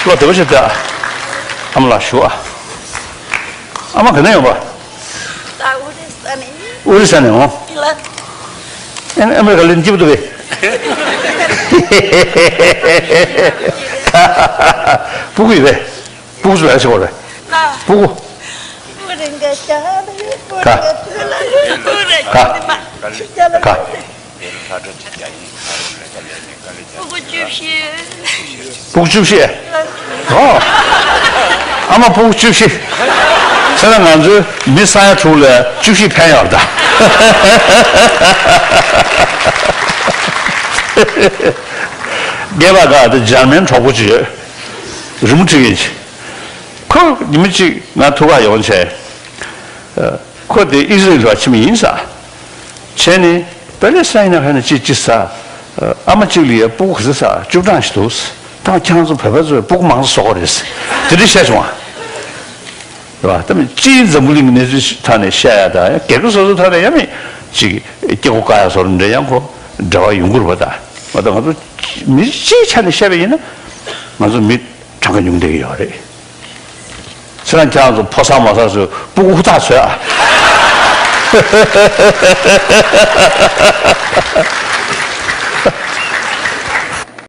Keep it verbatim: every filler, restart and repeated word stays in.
བློ་བདེ་པོ་བྱེད་དེ། ཨ་མ་ལགས་ཞུ་ཨ། ཨ་མ་ག་ནས་ཡོང་པ། ད་ཨོ་རི་ས་ནས། ཨོ་རི་ས་ནས་འོང་། ཡིན་ལ། ཨ་ཨ་མེ་རི་ཀ་ལ་སྐྱིད་པོ་འདུག་པས། སྤུ་གུ་ཡོད་པས། སྤུ་གུ་ཚོ་ལ་ཆེ་བ་རེད། ཨ། སྤུ་གུ། སྤུ་གུ་རེ་འགའ་ཤ་ལ་ཡོད། སྤུ་གུ་རེ་འགའ་ཚོད་ལ་ཡོད། སྤུ་གུ་རེ་ག་ཁྱོད་མ་ཤི་ཀ་ལ་ག་ཡོད། སྤུ་གུ་བཅུ་བཞི། སྤུ་གུ་བཅུ་བཞི། ཨོ། ཨ་མ་སྤུ་གུ་བཅུ་བཞི། ཟེར་ན་ང་ཚོའི་མི་ས་ཡ་དྲུག་ལ་བཅུ་བཞི་ཕན་ཡོད་ད། རྒས་པ་ག་དེ་འཇར་མན་གྲོགས་པོ་ཅིག་ཡོད། རི་མོ་བྲིས་ཡིན་ཅིག་ཁོ་ཉི་མ་གཅིག་ང་ཐུག་ག་ཡོང་བྱས། ཁོ་དེ་ཨི་ཟི་རེལ་ལ་ཕྱིན་པ་ཡིན་ས། བྱས་ནས་པེ་ལེ་སི་ཊེན་ན་ཧ་ན་ཅི་ཅི་ས། ཨ་མ་གཅིག་ལ་ཡ་སྤུ་གུ་ག་ཚོད་ས་བཅུ་གྲངས་ཤིག་འདུག་ད་ཁྱེད་རང་ཚོ་བོད་པ་ཚོས་སྤུ་གུ་མང་ཙམ་བཟོ་གི་རེད། དེ་འདྲ་བཤད་བྱུང་བ། རེད་བ། ད་མི་སྤྱིའི་འཛམ་བུ་གླིང་གི་གནས་ཚུལ་ཐོག་ནས་བཤད་ཡ་ད་ཡང་སྒེར་གྱི་སོ་སོའི་ཐོག་ནས་ཡང་མི་གཅིག་སྐྱེ་སྒོ་བཀག་ཡ་བཟོ་འདྲ་ཡང་ཁོ་འབྲེལ་བ་ཡོང་གི་རེད་བ་ད། མ་གཏོགས་ང་ཚོ་མི་སྤྱིའི་ཆ་ནས་བཤད་པ་ཡིན་ན་ང་ཚོ་མི་གྲངས་ཀ་ཉུང་བསྡད་ཀྱི་ཡོད་རེད། ཁྱེད་རང་ཁྱེད་རང་ཚོ་ཕོ་གསར་མོ་གསར་ཚོས་སྤུ་གུ་ཧུར་ཐག་ཚོས་ཨ།